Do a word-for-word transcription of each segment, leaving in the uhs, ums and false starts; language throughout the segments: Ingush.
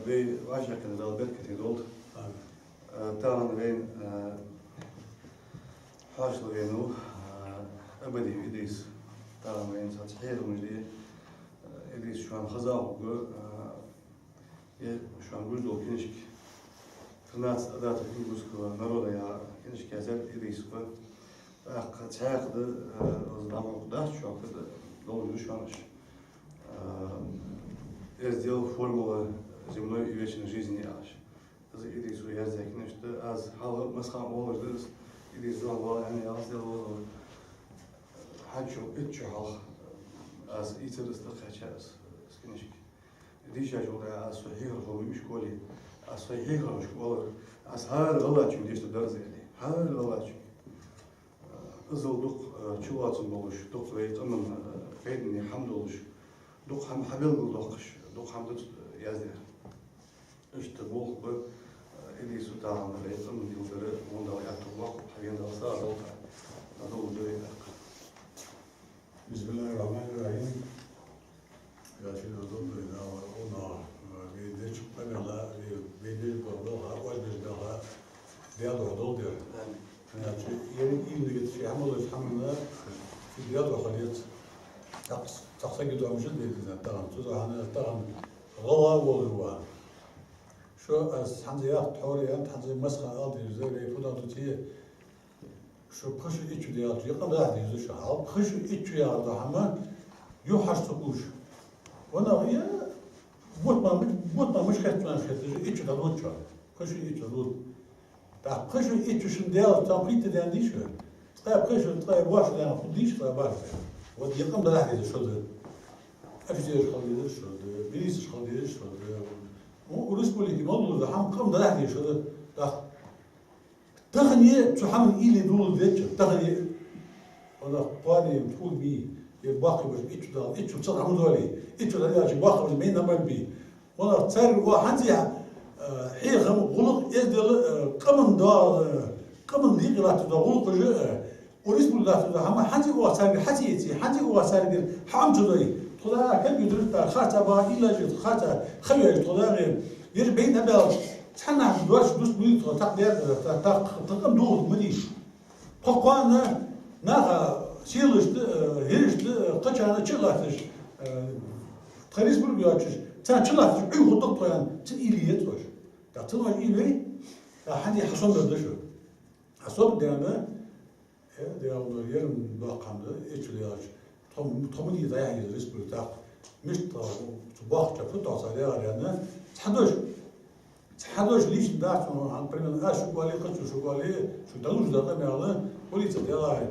Вай вӀашагӀкхетар Дала беркате долда. Амин. Э, тахан вайна, э, хьоашалгӀа венав, э, Абадиев Идрис. Тахан вайна цхьацца хьехамаш де, э, Идрис шоана хеза хургва, э, е шоана гуш дола книжка «Тринадцать адатов ингушского народа» яха книжка яздаьр Идрис ва. ТӀаккха цхьаькха да, э, из дӀа ма укх дац шоана, кхы да долаш да шоана уж. Э, раздел «Формула земной и вечной жизни» яхаш. Из Идриса яздаь книжка да, аз хьалха массахана оалаш да из, Идрис духьал вала аьнна, аз дела вала. Хьанчо итт шу хьалха аз ийцар из, тӀакхаьчар из, из книжка. Дийшачул тӀехьагӀа аз сай хьехархо ва школе. Аз сай хьехархошка оалар, аз хӀара гӀалгӀачунга дешар дар из аьле. ХӀара гӀалгӀачунга. Иззал дукха, э, чулоацам болаш, дукха вай къаман, э, пайдане хӀама долаш, дукха хӀама хьабелгалдоаккхаш, дукха хӀама да цо яздаьр. Иштта болх ба, э, Идриса тахан вай къаман дилгара, вон Дала аьттув боаккхалба, хьавена Дала сагӀа долда, дӀадолалу вай тӀаккха. بسم الله الرحمن الرحيم. Я шийна долда вай, Дала, вай деча къамаьла, вай деча белха, оаш деча белха Даьла духьа долда ер. Амин. Значит, ер ийла нигат ший хӀама луш хӀамана, ший Даьла духьа хила еза. Цхьаккха, цхьаккха сага доамаш да деза тахан. Цудухьа тахан гӀалгӀа волаш ва. Шо аз хӀанз яхар тхьовра яьннад, хӀанз массахана ала дезаш да, вай фу дӀа ду те, шо пхи шу итт шу даьлча, юкъе даха деза шо. Хьал пхи шу итт шу яхар да хӀама, юххьаш ца кхувш. Ванах е, бутт ма, бутт ма мишта хет цунах хеташ, итт шу дӀадода шо. Пхи шу итт шу дӀадода. ТӀаккха пхи шу итт шу шун даьлча, цхьа пхийтта даьнна дий шо? Ткъаь пхи шу, ткъаь ворхӀ шу даьнна хургдий шо, ткъаь бархӀ шу? Вот юкъе даха деза шо да. Офицераш хила дезар шо да, милицаш хила дезар шо да. Ну, республике мел дола хӀама юкъе даха деза шо да. ТӀаккха Тахан е цу хӀаман уйла е дуллаш деча, тахан е. Ванах кхоане тхур бий, е баккхий баш, итт шу дала, итт шу цхьа хӀама доале, итт шу дӀадаьлча баккхий баш, мейн набан бий. Ванах царга ва хӀанз я, э, хьехам, гӀулакх, эздел, э, къаман доал, э, къаман дикъе латташ дола гӀулакхаш, э, у республике латташ дола хӀама хӀанз я ва царга хьаца эций, хӀанз я ва царга хӀама ца дой. Тхо да компьютер тӀа харца ба, илла же харца хавеш, тхо да гӀе. Ер бейна бел цхьаннахьа доацаш дус муйта тхо, тӀаккха дер, тӀаккха, тӀаккха, тӀаккха духар ма дий. Тхо кхоана наха сийлашта, э, хӀирашта, э, кхачана чу латташ, э, тха республика йоацаш, царна чу латташ, Ӏуйрийна хургда тхо аьнна, цун уйла е еза оаш. ТӀаккха цун оаш уйла е, тӀаккха хӀанз хьасомадар да шо. Хьасомадаьнна, Э, Даьла, ер-м доккха хӀама да, итт шу даьлча, тхо-м, тхо ма дий дӀаяхьа еза республике тӀаккха. Мишта тхо, цу боккхача фу тохса дегӀар яьнна, цхьа дош, цхьа дош лично дац, ну, хӀанз, примерно, аз шуга оале, кхычо шуга оале, шуга далуш да къамаьл, полице делахь,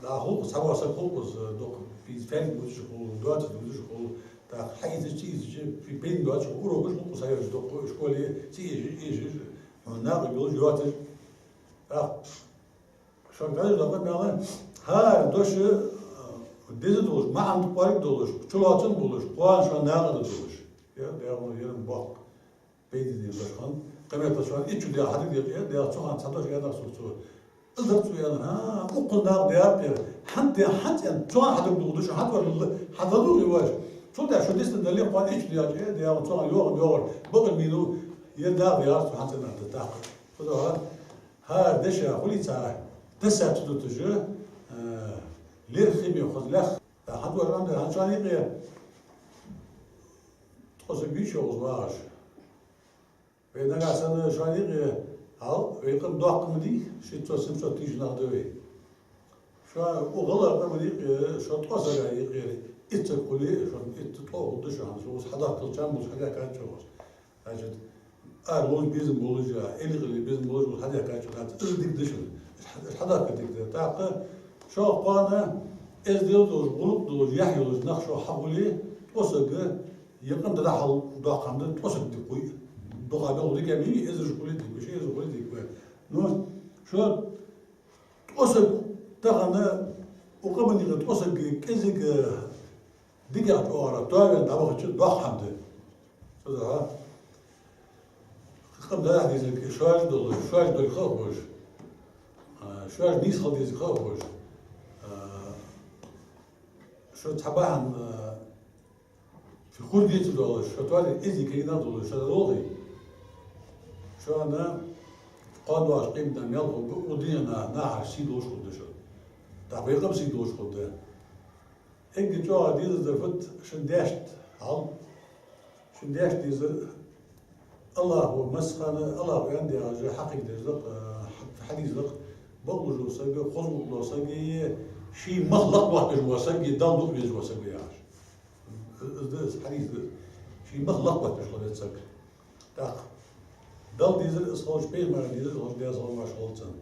да, хул-кх, цхьа вола саг хул-кх из, дукха, пенсионер вузаш хул, доацаш вузаш хул, тӀаккха хьаийцача, ца ийцача, пенсионер доацаш хул, урокаш хул-кх цхьа йолаш, дукха школе, ца эшаш, эшаш, хьона накъа йолаш, йоацаш. ТӀаккха Шоана дӀадала къамаьл, хӀара дош, э, деза долаш, маӀан кӀоарга долаш, чулоацам болаш, кхоана шоана накъадаргдолаш. Ер, ер, ер-м боккха пайдане дош хиннад. Къамаьл шоана итт шу даьлча хьадергда, ер, даьлча цу хана цхьа дош аьннад сога цо. Из дар цо аьннар, хӀа, укхунна накъадаргда ер. ХӀанз, хӀанз цхьана цу хана хьадергдолаш дош, хьатӀаваргда, хьадергда вай оаш. Цул тӀехьагӀа шо дицдале, кхоана итт шу даьлча, ер, даьлча цу хана йоагӀа, йоагӀа, бакъ мину, ер накъадаргда цу хана цӀена дар тӀаккха. Цудухьа ХӀара деша хулийца даса ца дуташ, э, лерхӀаме хоза лаьрхӀа. ХӀанз вар ам да, хӀанз шоана юкъе ткъо саг вий шо укхаза вагӀаш. Вай нагахьа санна шоана юкъе, хьал, вай къам доккха ма дий, шестьсот-семьсот тысяч нах да вай. Шоана укх гӀалгӀай къаман юкъе, шо ткъо сага юкъера итт саг хуле, шоана итт ткъо хургда шоана, шо укхаза хьадахкалча мо, шо хьадаьхкача укхаза. Значит, ара ловза безам болаш а, эли къайле безам болаш а хьадаьхкача дац, из дика да шоана. Из хьа-, из хьадахка дика да. ТӀаккха шо кхоана эздел долаш, гӀулакх долаш, яхь йолаш нах шо хьахуле, ткъо саг, ер къам дӀадахьал доккха хӀама да, ткъо саг дика хул. Дукха белхаш дика ма бий, эзараш хуле дика ба, ши эзар хуле дика ба. Ну, шо ткъо саг тахан, укх къаман юкъе ткъо саг кӀезига дикагӀча оагӀорахьа тоаваьнна дӀабахача доккха хӀама да. Цудухьа къам дӀаяхьа дезилга шоаш долаш, шоаш дерг ха а ховш, а, шоаш нийса хила дезилга ха а ховш, а, шо цхьа бахьан, а, Шо хургеца долаш, шо тоаде эздий кагий нах долаш, шо долхий. Шоана кхоана доагӀаш къематдийнахьа мел хургба, укх дунен нахара сий долаш хургда шо. ТӀаккха вай къам сий долаш хургда. Эггара чӀоагӀа дезар дар фуд, шун даьшта хьал, шун даьшта дезар, АллахӀа массахана, АллахӀа венна дегӀажа хьакхийдеш да-кх, хьадис да-кх, бакълувш вола саг, хоза гӀулакх дола саг, ший мах лакхдоаттабеш вола саг, Далла дукха везаш вола саг ва яхаш. Из да из, хьадис да из. Ший мах лакхдоаттабеш хила веза саг. ТӀаккха Далла дезар из хилча, пайхамара дезар из хилча, Даьла салам-моаршал хилда царна.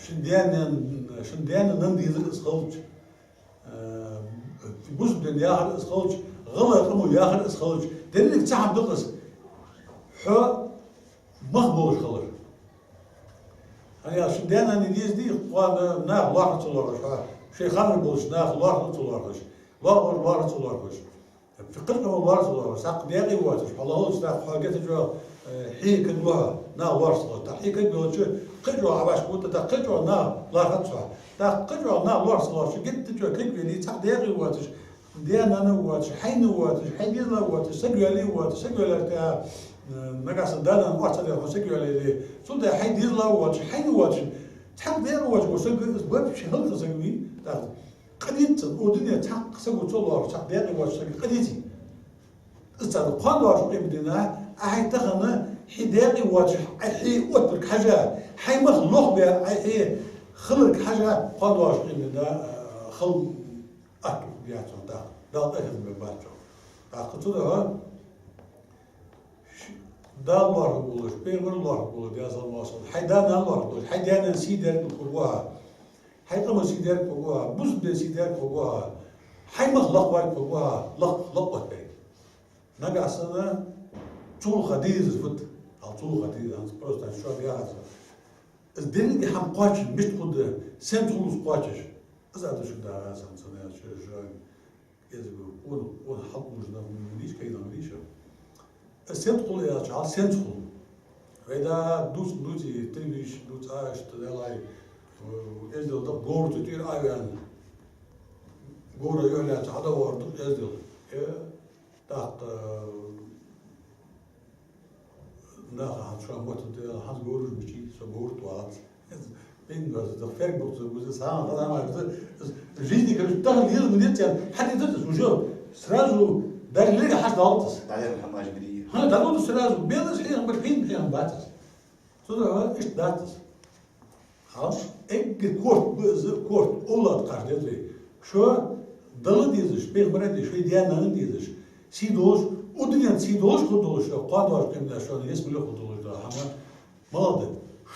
Шун даь-нанна, шун даь-нанна дезар из хилча, бусалба дина яхар из хилча, гӀалгӀай къамо яхар из хилча, деррига цхьа хӀама да-кх из. Хьо мах болаш хилар. ХӀана аьлча шун даь-нанна деза дий, кхоана наха лоархӀар ца лоархӀаш, хьо шоай ханара болча наха лоархӀар ца лоархӀаш, лоархӀар, лоархӀар ца лоархӀаш. Кхы а чӀоагӀа лоархӀар ца лоархӀаш, цхьаккха даькъе воацаш, хьо лахалча тӀаккха хьо геттара чӀоагӀа, э, хье кагвоал, наха лоархӀаш ца лоархӀаш. ТӀаккха хье кагвелча, кхы а чӀоагӀа Ӏобашка хургда, тӀаккха кхы а чӀоагӀа наха лоархӀац хьо. ТӀаккха кхы а чӀоагӀа наха лоархӀаш ца лоархӀаш, геттара чӀоагӀа кагвеле, цхьаккха даькъе воацаш, даь-нана воацаш, хьайна воацаш, хьай дезала воацаш, саг йоалае воацаш, саг йоалаеш тӀехьа, э, нагахьа санна да-нана орц ца деш хьо саг йоалаеле, цул тӀехьа хьай дезала воацаш, хьайна воацаш, цхьаккха даькъе воацаш вола саг, из вообще хӀалакъа саг вий, тӀаккха къа деций цунна, укх дунен тӀа цхьаккха саго ца лоархӀача, цхьаккха даькъе воацача сага къа деций? Из царна кхоана доагӀача къематдийнахьа, Ӏа хьай тахан хьай даькъе воацаш, Ӏа хье оттабарга хьежжа, хьай мах лохбе Ӏа хье хиларга хьежжа, кхоана доагӀача къематдийнахьа, э, хала атта яц хьона тӀаккха, Далла къахетам бе бац хьона. ТӀаккха цудухьа Далла лоархӀаргволаш, пайхамара лоархӀаргволаш, Даьла салам-моаршал хилда цунна, хьай да-нана лоархӀаргволаш, хьай даь-нанна сий дергда хургва хьо, хьай къаман сий дергда хургва хьо, бусалба дина сий дергда хургва хьо, лакх-, лакхвоттабе. Нагахьа санна цул ха дезар фуд, хьал цул ха дезар, хӀанз просто шоана яхац. Из деррига хӀама кхоачаш мишта хургда, сенца хул из кхоачаш? Из а да шуга дагӀа санна, цхьанне а шо-, шоана кӀезига къона, къона хьалкхувш нах ма дий уж, кагий нах ма дий уж. Из сенца хул аьлча, хьал сенца хул? Вай да дувц, дувций, тирвиш дувц, а, иштта далай, э, эздел да-кх, говра тӀера Ӏоваьнна, говра юхь лаьца хьадоагӀар да-кх эздел. Э, тӀаккха, э, наха хӀанз шоана моттаргда аьле, хӀанз говраш мичай, со говра тӀа вац. Из бин вац, из ферг бухтур буза, сагӀа хаза ма буза, из жизни, короче, тахан лела ма деций, хьадийцад из уже, сразу дар лега хьаш далт из. ДӀадер хӀамаш бирий. ХӀа, далут сразу, белас хьехам бар, хин хьехам бац из. Цудухьа иштта дац из. Хьал, эггара корта ба из, корта овлад кхаж деза вай. Шо Далла дезаш, пайхамара дезаш, шоай даь-нанна дезаш, сий долаш, укх дунен тӀа сий долаш хургдолаш, шо кхоана доагӀача къематдийнахьа шоана ялсмале хургдолаш дола хӀама малагӀа да?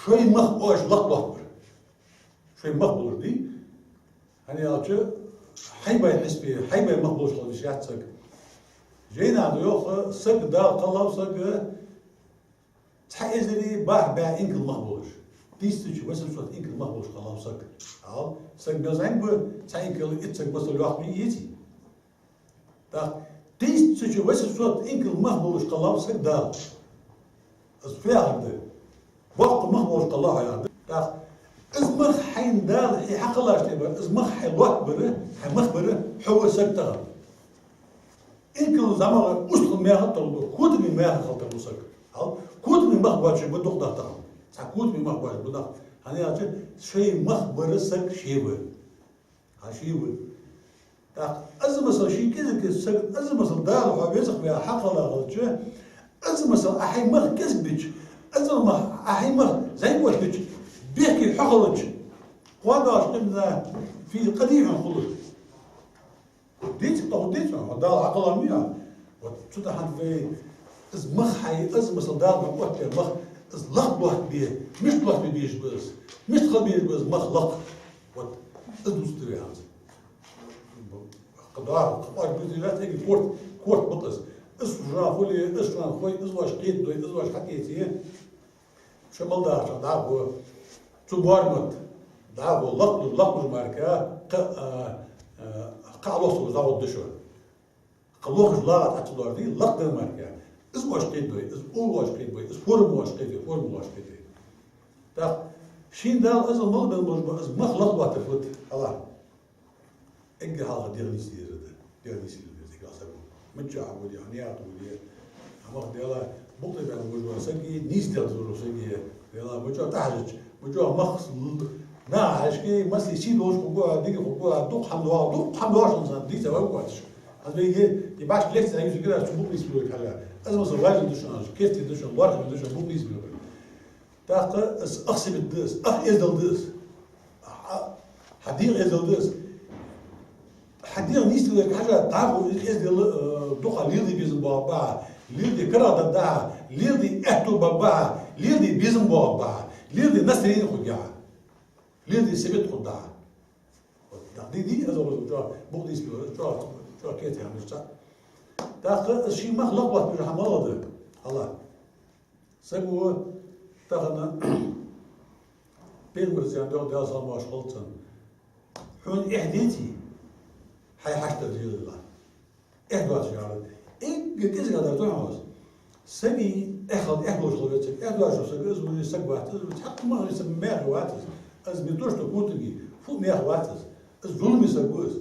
Шоай мах оаш лакхдоаттабар. Шоай мах болаш дий? ХӀана аьлча, хьай бай хьисапе, хьай бай мах болаш хила йиш яц саг. Жайна тӀа йоах, саг Дала кхеллав саг, цхьа эзари бархӀ бӀаь инкал мах болаш. Тысяча восемьсот инкал мах болаш кхеллав саг. Хьал, саг мел зӀамига ба, цхьа инкал итт саг масал йоаккхий, йиций? ТӀаккха тысяча восемьсот инкал мах болаш кхеллав саг Дала. Из фу яхар да? Боккха мах болаш кхеллав хьо яхар да. ТӀаккха из мах хьайна Дала хье хьакхеллача тӀехьа бар, из мах хьай лоаттабар, хьай мах бар, хьо ва саг тахан. Инкал зӀамагӀа устагӀа меха тарлу, котами меха хила тарлу саг. Хьал, котами мах боацаш ба дукха нах тахан. Цхьа котами мах боацаш ба нах. ХӀана аьлча, шоай мах бар саг ше ва. Хьа ше ва. ТӀаккха из масал ший кӀезига саг, из масал Дала хьо веза-кх ваь хьакхелла хилча, из масал Ӏа хьай мах кӀезига бича, из мах Ӏа хьай мах зӀамига оттабича, бехке хьо хилча, кхоана доагӀача къематдийнахьа фу къа дий хьона хулар? Деций, тӀаккха деций хьона, Дала хьакхелла ма вий хьо. Вот цудухьа вай из мах хьай, из масал Дала хьона оттабаь мах, из лакхдоаттабе, мишта лоаттабе безаш ба из, мишта хила безаш ба из мах лакха. Вот из дувцаргда вай хӀанз. Кхы доагӀа, кхы къоарга дувцаргдац, эггара корта, корта ба-кх из. Из шоана хуле, из шоана хой, из оаш кхетадой, из оаш хьакхете. Шо мел дахача дӀахо, цу боарам тӀа дӀахо лакхлуш, лакхлуш мара-кх, кхы, а, а, кхы а лохаш дӀагӀоргда шо. Кхы лохаш лагӀа тӀа ца лоархӀе, лакхдар мара-кх. Из оаш кхетадой, из овла оаш кхетабой, из форма оаш кхетадой, форма оаш кхетадой. ТӀаккха шийна Дала азал мел бенна болаш ба из мах лакхдоаттар фуд, хьалха. Эггара хьалха дегӀ нийса дезар да. ДегӀ нийса дезар да, эггара хьалха. Мичча хьа воде, хьа наькъа воде. Хьа мах Даьла букъ тӀа баьнна вужа саг, нийса Даьла вужа саг. Даьла мичча тӀахьажача, мичча мах с-, наха хьажача, масле сий долаш хургва, дика хургва, дукха хӀама доагӀа, дукха хӀама доагӀаш санна дийца вай вац. Аз вайга, и баш лекци аюс гира, цу букъ нийсбелар хьажа. Аз масала важа да шоана, керте да шоана, лоархӀаме да шоана, букъ нийсбелар. ТӀаккха из ах сибат да из, ах эздел да из. Хьа, хьа дегӀа эздел да из. Хьа дегӀа нийсделарга хьажа, дӀахо из эздел, э, дукха леладе безам боагӀаргба хьа, леладе карагӀдар да хьа, леладе аьттув баргба хьа, леладе безам боагӀаргба хьа, леладе настроение хургья хьа, леладе сибат хургда хьа. Вот, да, ди, ди, аз олар чӀоагӀа букъ нийсбелар, чӀоагӀа, чӀоагӀа керте хӀама да из. ТӀаккха из ший мах лакхбат бижа хӀама малагӀа да? Хьала. Саго тахан, пайхамара цӀен догӀа, Даьла салам-моаршал хилда цунна: хьона эхь деций хьай хьашт дар лелалахь? Эхь доацаш яхар. Эггара кӀезига дар да хьона из. Сага эхь хила, эхь долаш хила веза саг. Эхь доацаш саг, из вужий саг вац, из вуж хьакъ ма хила, из маьхе вац из. Из не то что котиге, фу маьхе вац из. Из зуламе саг ва из.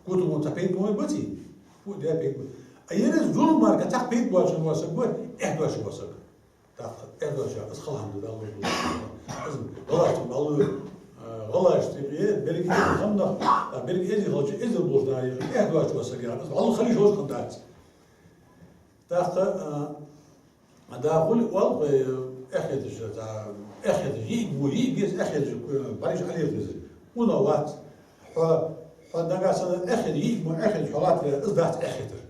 Котиге цхьа пайда ма баций? Фу де пайда ба. А ер из зулам мара цхьа пайда боацаш вола саг ва, эхь доацаш вола саг. ТӀаккха эхь доацаш, из хала хӀама да, Далла луш. Из гӀалгӀашта бӀалу, а, гӀалгӀашта юкъе, беррига эздий хинна нах, а, беррига эздий хилча, эздел болаш нах юкъе эхь доацаш вола саг яхар, из хала хила йиш йолаш хинна дац. ТӀаккха, а, дӀахо оал вай, эхь хеташ, а, эхь хеташ, йиӀиг мо, йиӀиг еза, эхь хеташ, а, бӀараш Ӏалеха деза. Укхо вац. Хьо, хьо нагахьа санна эхь хеташ, йиӀиг мо эхь хеташ хьо латтар, из дац эхь хетар.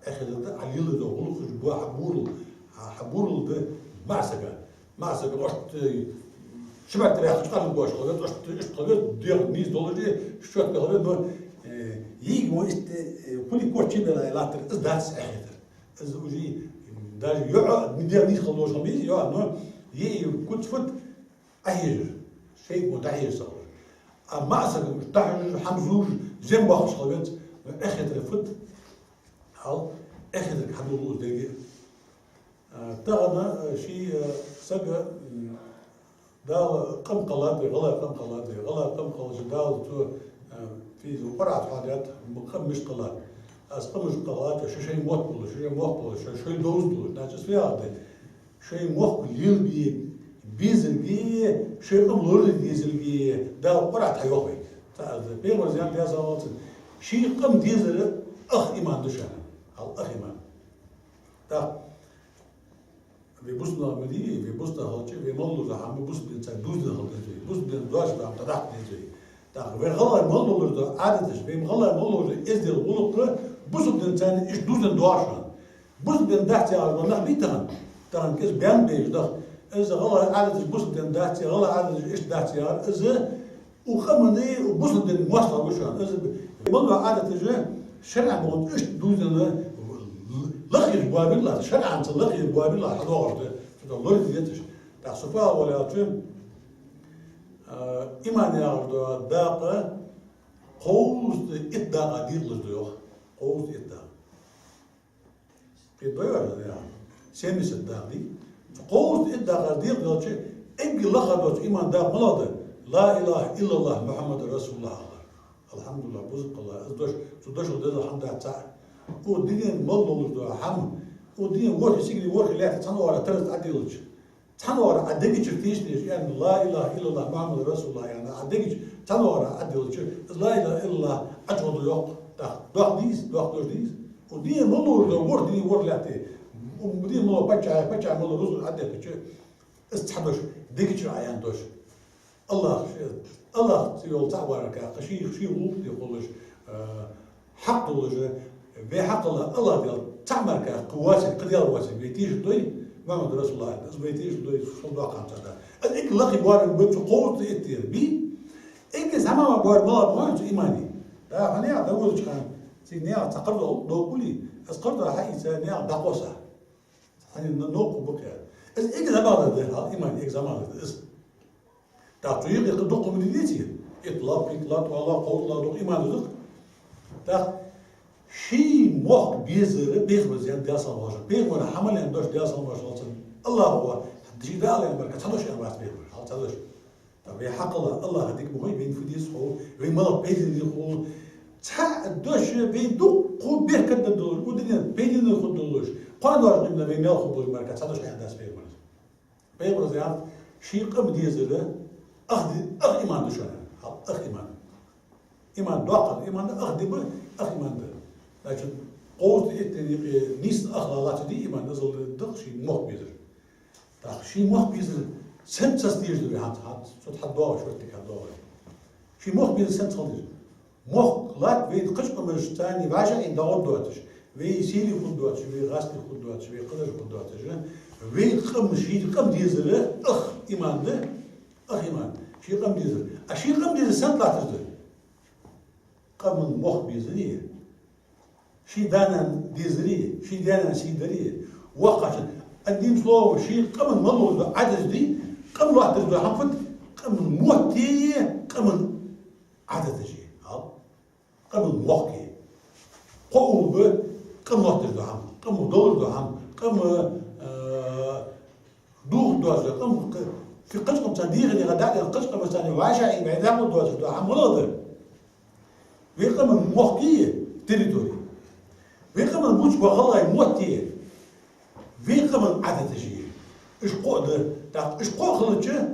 Эхь хетар да, Ӏа леладу гӀулакхаш ба хьа бурал, хьа, хьа бурал да маӀа сага. МаӀа сага оаш, э, ши бӀарг тӀа баьхача къаргаш хила веза, оаш иштта хила веза, дегӀ нийса долаш, шоьтка хила веза, но, э, йиӀиг мо иштта, э, хулий корчий белай латтар, из дац эхь хетар. Из уже даже йоӀ, дегӀ нийса хила долаш хӀама йиӀиг йоӀ, но йиӀиг куц-фуц Ӏохьежар, шоайга мо дӀахьежа ца ховш. А маӀа сага уж дӀахьежаш, хӀама зувш, зем боаккхаш хила веза, но эхь хетар фуд? Хьал, эхь хетарга хьадоагӀа из деррига. А, тахан, а, ший, а, сага, м, Дала къам кхеллад вай, гӀалгӀай къам кхеллад вай, гӀалгӀай къам кхеллача Дала цо, а, физу къуръат хьоадаьд, м, къам мишта кхеллад. Аз къамаш кхеллача, шоай-шоай мотт болаш, шоай-шоай мохк болаш, шоай-шоай довза долаш, значит, аз фу яхар да? Шоай мохк лелабе безалга, шоай къам лораде дезалга Дала къуръат хьайоах вайга. ТӀаккха аз пайхамара цӀен, Даьла салам хилда цунна, ший къам дезар ах иман да шоана. Хьал, ах иман. ТӀаккха вай бусалба нах ма дий, вай бусалба нах хилча, вай мел дола хӀама бусалба динца дувзаденна хила деза вай. Бусалба дин доацаш дола хӀама дӀадаккха деза вай. ТӀаккха вай гӀалгӀай мел долаш дола Ӏадаташ, вай гӀалгӀай мел долаш дола эздел, гӀулакх бусалба динца иштта дувзаденна доагӀа шоана. Бусалба дин дац яхаш бола нах бий тахан? Тахан кӀезига баьнна ба уж нах. Из гӀалгӀай Ӏадаташ бусалба дин дац, гӀалгӀай Ӏадаташ иштта дац яхар, из укх къаман, укх бусалба дина моастагӀал ва шоана. Из мел дола Ӏадаташ шарӀан бахьан иштта дувзаденна, лакхъеш боабир латт, шарӀанца лакхъеш боабир латт хьадоагӀаш да, цу тӀа лораде дезаш. ТӀаккха со фу оал аьлча, а, иман яхаш дола дакъа кховзткъа итт дакъа декъалуш да йоах. Кховзткъа итт дакъа. Итт дой вар, я? Семьдесят дакъа дий? Кховзткъа итт дакъа декъалуш далча, эггара лакхе доаца иман дакъа малагӀа да? لا إله إلا الله محمد رسول الله. АлхьамдулиллахӀ, бузукъалла, из дош, цу дошах деза хӀама дац цхьа. Укх дунен мел долаш дола хӀама, укх дунен ворхӀе сигали, ворхӀе лаьтта цхьан оагӀорахьа тараза тӀа диллача, цхьан оагӀорахьа Ӏа дега чура тийша дезаш, аьнна, لا إله إلا الله محمد رسول الله аьнна, Ӏа дега чура цхьан оагӀорахьа Ӏа диллача, из لا إله إلا الله ӀочугӀоргда йоах. ТӀаккха доккха дий из, доккха дош дий из? Укх дунен мел долаш дола ворхӀ дунен, ворхӀ лаьтта, укх дунен мел дола паччахьий, паччахьа мел дола рузкъа Ӏа дехкача, из цхьа дош, дега чура Ӏа аьнна дош. АллахӀ, АллахӀ цӀи йола цаӀ вар кхы, ший, ший гӀулакх де хулаш, а, хьакъ долаш, вай хьакъ ала АллахӀ Даьла цаӀ мара кхы воацилга, кхы Даьла воацилга вай тешаргдий? Мухьаммад расулуллахӀ, из вай тешаргдий, шул доккха хӀама цаӀ да. Из эггара лакхе боарам ба цу кховзткъа иттера, бий? Эггара зӀамагӀа боарам малагӀа ба хьона цу имана? Да, хьона яхар да вожача хана, цига наьха цхьа кхардола долкъули, из кхардола хьаийца наьха дӀакхосса. Хьанна новкъа бакъяр. Из эггара зӀамагӀдар да, хьал иман эггара зӀамагӀдар да из. ТӀаккха цу юкъе кхы дукха хӀама дий цига? Итт лоа, пхийтта лоа, ткъо лоа, кховзткъа лоа дукха иман да дукха. ТӀаккха ший мохк безар пайхамара цӀен, Даьла салам хилда цунна. Пайхамара хьа мел аьнна дош, Даьла салам хилда цунна. АллахӀа, ший Дала аьнна мара кхы цхьа дош аьнна вац пайхамара, хьал цхьа дош. ТӀаккха вай хьакъ ала АллахӀа дика ма хой, вайна фу деза хов, вайна малагӀа пайда деза хов, Цхьа дош вай дукха беркат да долаш, удинен пайдана хургдолаш, кхоана дош именно вай мел хургболаш мара цхьа дош хьадац пайхамара. Пайхамара аьннад, ший къам дезар ах ди-, ах иман да шоана. Ах иман. Иман доккха да, иман да, ах ди ба, ах иман да. Значит, кховзткъа иттанна юкъе нийсса ах латтача ди иман да, из да ший мохк безар. ТӀаккха ший мохк безар сенца дезаш да вай хӀанз, хӀанз, цу тӀа хьадоагӀаш, шортта хьадоагӀаш. Ший мохк безар сенца хила деза. Мохк латт вай кхыча къамашца вӀашагӀъийна дӀагӀоргдоацаш, вай сийле хургдоацаш, вай гӀазкхий хургдоацаш, вай кхыдар хургдоацаш, вай къам, ший къам дезар ах иман да, ах иман, ший къам дезар. А ший къам дезар сенца латташ да? Къаман мохк безари, ший даь-наьна дезари, ший даь-наьна сий дари, воккхачун, одним словом, ший къаман мел дола Ӏадаташ ди, къам лоаттадеш дола хӀама фуд, къаман мотти, къаман Ӏадаташи. Хьал? Къаман мохки. Кхоъ ба къам лоаттадеш дола хӀама, къам долаш дола хӀама, къам, э, духьал доацаш, къам, кхы-, кхыча къамца дийгӀа-дийгӀа дӀа а, кхыча къамашца вӀашагӀъийна вай дӀа а доацаш дола хӀама малагӀа да? Вай къаман мохки, территори. Вай къаман бувцаш бола гӀалгӀай мотти. Вай къаман Ӏадаташи. Уж кхоъ да. ТӀаккха уж кхоъ хилча,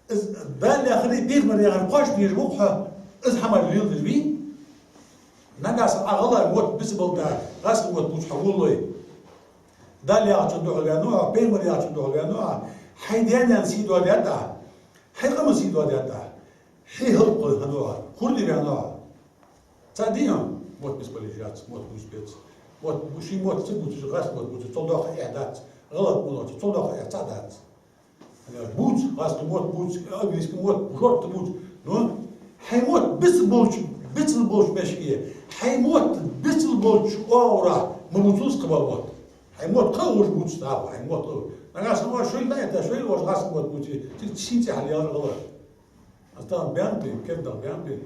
из Дала яхари пайхамара яхари кхоачаш дезаш ва-кх хьо, из хӀама леладеш вий? Нагахьа санна Ӏа гӀалгӀай мотт бицбалда, гӀазкхий мотт бувцаш хьо волалой. Дала яхачун духьал ваьннав Ӏа, пайхамара яхачун духьал ваьннав Ӏа, хьай даь-наьна сий доадаьд Ӏа, хьай къаман сий доадаьд Ӏа, хьай халкъа хьадоагӀа, хургда ваьннав Ӏа. Цхьа дийна мотт бицбалийта яц, мотт бувца беза. Мотт бу-, ший мотт ца бувцаш, гӀазкхий мотт бувцаш, цул доккха эхь дац, гӀалат мо лоацаш, цул доккха эхь цхьа дац. Бувца, гӀазкхий мотт бувца, английский мотт, шортта бувца. Ну, хьай мотт бицболча, бицболча мешке, хьай мотт бицболча оагӀорахьа ма бувцалаш кхыбола мотт. Хьай мотт кхы а гӀуж бувца дӀахо, хьай мотт кхы а. Нагахьа санна шоайла дӀаэтта, шоайла оаш гӀазкхий мотт бувце, цига сий цӀи хьалъяьлар гӀалгӀай. Аз тахан баьннаб, керда нах баьннаб.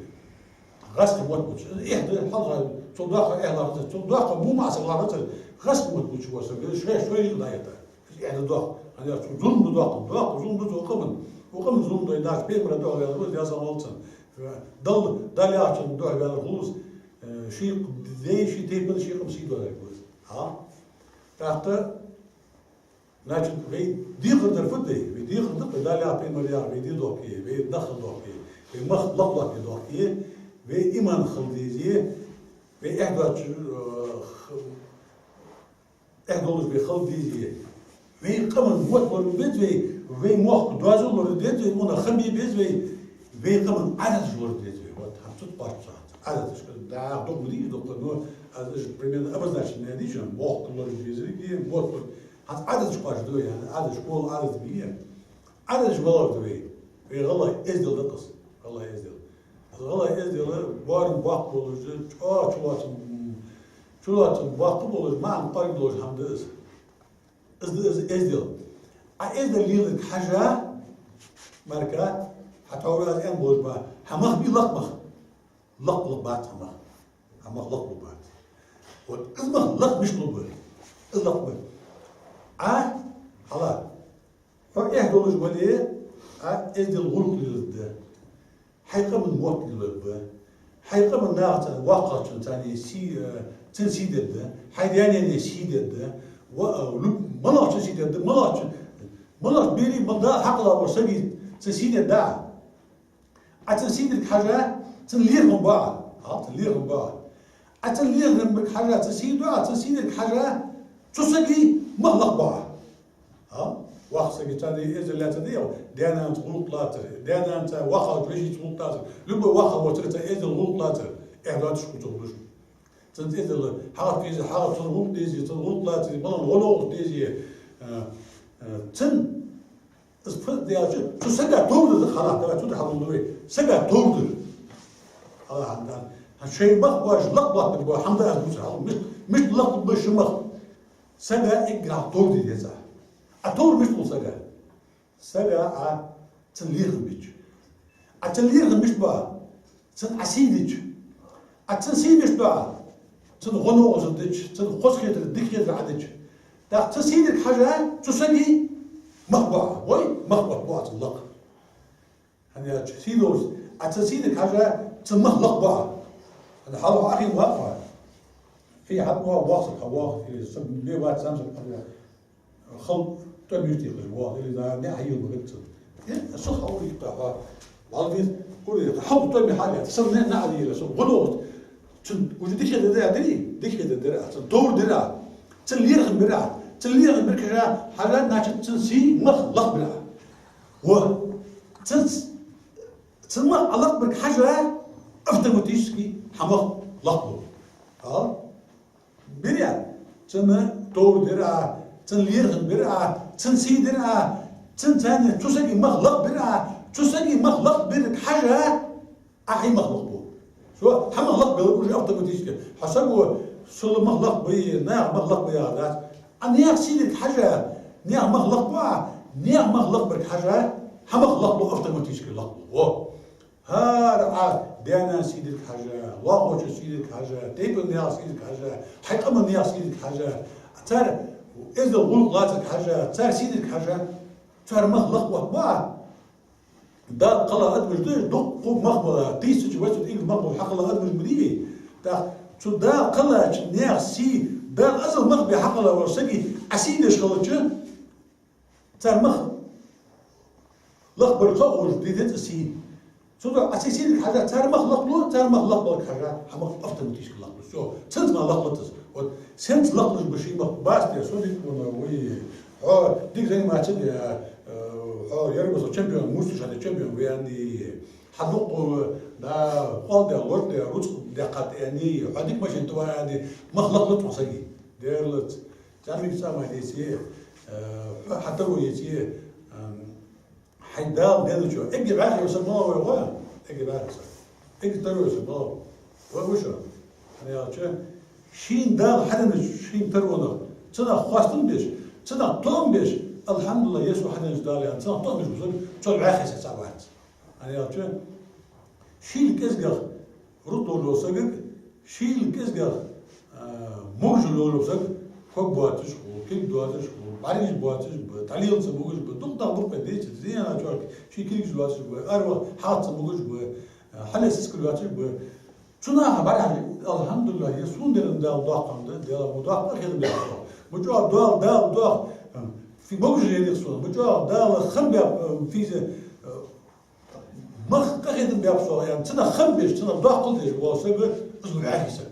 ГӀазкхий мотт бувцаш. Эхь да, хьалха, цул доккха эхь латтац, цул доккха бу маӀа саг латтац, гӀазкхий мотт бувцаш вола саг, шоай, шоайла дӀаэтта. Эхь да доккха. ХӀана аьлча зулам да доккха, доккха зулам да цу къаман. Укх къаман зулам дой дац, пайхамара духьал ваьннар ва из, Даьла салам хилда цунна. Далла, Дала яхачун духьал ваьннар хул из, э, ший дай, ший тайпан, ший къаман сий доадаьр ва из. Хьа? ТӀаккха Значит, вай декхар дар фуд вай? Вай декхар да-кх вай Дала яхар, пайхамара яхар, вай де дохке, вай нах хила дохке, вай мах лакхлоаттаде дохке, вай иман хила дезе, вай эхь доацаш, э, х-, эхь долаш вай хила дезе. Вай къаман мотт лораде беза вай, вай мохк доазув лораде деза вай, укхунах хам бе беза вай, вай къаман Ӏадаташ лораде деза вай. Вот, хӀанз цу тӀа кхоачаш ца хӀанз. Ӏадаташ, да, дукха ма дий из, дукха, но аз уж примерно обозначить даь дийшад, мохк лораде дезарги, мотт лораде ХӀанз Ӏадаташ кхоачаш да вай, Ӏадаташ, школа Ӏадаташ бий. Ӏадаташ малагӀа да вай? Вай гӀалгӀай эздел да-кх из. ГӀалгӀай эздел. Из гӀалгӀай эздел боарам боккха болаш да, чӀоагӀа чулоацам, чулоацам боккха болаш, маӀан кӀоарга долаш хӀама да из. Из да из эздел. Ӏа эздел леларга хьажа, мара, хьа тхьовра аз аьнна болаш ба, хьа мах бий лакха мах? Лакха, лакха бац хьа мах. Хьа мах лакха бац. Вот из мах лакха мишта ба? Из лакха ба. Ӏа, хьала, хьо эхь долаш вале, Ӏа эздел, гӀулакх леларгда. Хьай къаман мотт леларгба. Хьай къаман нахаца, воккхачунца царна сий, э, царна сий дергда. Хьай даь-наьна сий дергда. Ва, э, люб-, малагӀчун сий дергда, малагӀчун, малагӀчун бери, мал да хьакъ лоацача сага царна сий дергда. Ӏа царна сий дергда хьажа, царна лерхӀам ба Ӏа. Хьа, царна лерхӀам ба Ӏа. Ӏа царна лерхӀам бергда хьажа, царна сий ду Ӏа, царна сий дергда хьажа, цу сага мах лакха ба Ӏа. Хьа? Воккхача сага царна эздел лаьцад, даь-наьнаца гӀулакх лацар, даь-наьнаца, воккхача вешийца гӀулакх лацар, любой воккхача воацарца эздел, гӀулакх лацар, эхь доацаш кхы ца хулаш. Царна эздел, хьагӀ дезе, хьагӀ царна гӀулакх дезе, царна гӀулакх лацар, малагӀа гӀо-новкъостал дезе, э, э, царна Из фу да аьлча, цу сага товргда хьалха, давай цу тӀа хьалдолда вай. Сага товргда. Аллахӏа дан. Хьа шоай мах боацаш лакха лоаттаргбола хӀама да аз дувцар хьалха. Мишта, мишта лакха ба шоай мах? Сага эггара хьалха товрде деза. Ӏа товр мишта хул сага? Сага Ӏа царна лерхӀам бича. Ӏа царна лерхӀам мишта ба? Царна Ӏа сий дича. Ӏа царна сий мишта ду Ӏа? Царна гӀо-новкъостал дича, царна хоза хетар, дика хетар Ӏа дича. ТӀаккха царна сий дергда хьажа, цу сага мах ба Ӏа. Вай, мах оттабу Ӏа царна лакха. ХӀана аьлча сий долаш, Ӏа царна сий дергда хьажа, царна мах лакха ба Ӏа. Хьалха Ӏохайна ваха. Хий хьатӀавоагӀа, воагӀа саг хьавоагӀа, или са бе вац, зӀамсаг хьавоагӀа. Хала тӀом юртехаш воагӀа, или да, наӀар хьайийла ма хетта цунна. Э, са хьаури тӀа хьо. Валдис, ури, хьал тӀом хьалъяьй, са наӀар, наӀар йийла, са гӀо доагӀа. Цун уже дика хетар дера, дика хетар дера, цун товр дера, цун лерхӀам бера, цун лерхӀам бера кхаьча, хьажа, значит, цун сий, мах лакхбира. Во. Цун с-, цун мах лакхбарга хьажа, автоматически хьа мах лакхбу. А? Бира. Цун товр дера, цун лерхӀам бера, цун сий дера, цун царна цу сага мах лакхбира, цу сага мах лакхбарга хьажа, Ӏа хьай мах лакхбу. Со хьа мах лакхбелар уже автоматически. Хьа саго сел мах лакхбу, наьха мах лакхбу яхар дац. Ӏа наьха сий дарга хьажа, наьха мах лакхбу Ӏа, наьха мах лакхбарга хьажа, хьа мах лакхбу, автоматически лакхбу. Во. ХӀара Ӏа даь-наьна сий дарга хьажа, лоалахочун сий дарга хьажа, тайпан наьха сий дарга хьажа, хьай къаман наьха сий дарга хьажа, цар эздел гӀулакх лацарга хьажа, цар сий дарга хьажа, цар мах лакхбу Ӏа. Дала кхелла адамаш да, дукха мах бола, тысяча восемьсот мах бола хьакхелла адамаш ма дий вай. ТӀаккха цу Дала кхеллача наьха сий, Дала азал мах бе хьакхелла волча сага Ӏа сий деш хилча, цар мах лакхбарга хьо уж дитац Ӏа сий. Цудухьа Ӏа сий сий дарга хьажа, цар мах лакхлу, цар мах лакхбалга хьажа, хьа мах автоматически лакхлу. Всё, цунца мах лакхлац. Вот сенца лакхлуш ба ший мах, бац те, со дика вана, вай, хьо дика заниматься де, э, хьо еррига са чемпион, муш шу хьа чемпион ва аьнна, хьа дукха, да, къоал де, лор де, рузкъа декхат аьнна, хьо дика машин тӀа ва аьнна, мах лакхлац хьа сага. Дерлац. Цамик цама деце, э, хьа таро еце, эм, Хьай Дала денначоа эггара бӀаьхий саг малав вай гӀо? Эггара бӀаьхий саг. Эггара таро саг малав? Вай гуш. ХӀана аьлча, шийна Дала хьаденнача шийна таронах, цунах хоастам беш, цунах тоам беш, алхьамдулиллахӀ, ер со хьаденнача Дала аьнна, цунах тоам беш ва саг, цул бӀаьхий саг цхьа вац. ХӀана аьлча, шийла кӀезигагӀа рузкъа долаш вола сагага, шийла кӀезигагӀа, а, могаш йолаш вола саг, ког боацаш хул, кулг доацаш хул, бӀаргаш боацаш ба, тӀалелца могаш ба, дукха нах ба-кх вай дийцача, зеана чорка, ший кулгаш доацаш ба, арва хьалца могаш ба, а, хьале сискал йоацаш ба. Цунах бӀарахьежа, алхьамдулиллахӀ, ер сона денна Дала доккха хӀама да, Дала мо доккха къахетам баьб сона. Ма чӀоагӀа Дала, Дала доккха, а, фи могаш леладир сона. Ма чӀоагӀа Дала хам баьб, а, физа, а, мах къахетам баьб сона, аьнна, цунах хам беш, цунах доккхал деш вола саг, из ва бӀаьхий саг.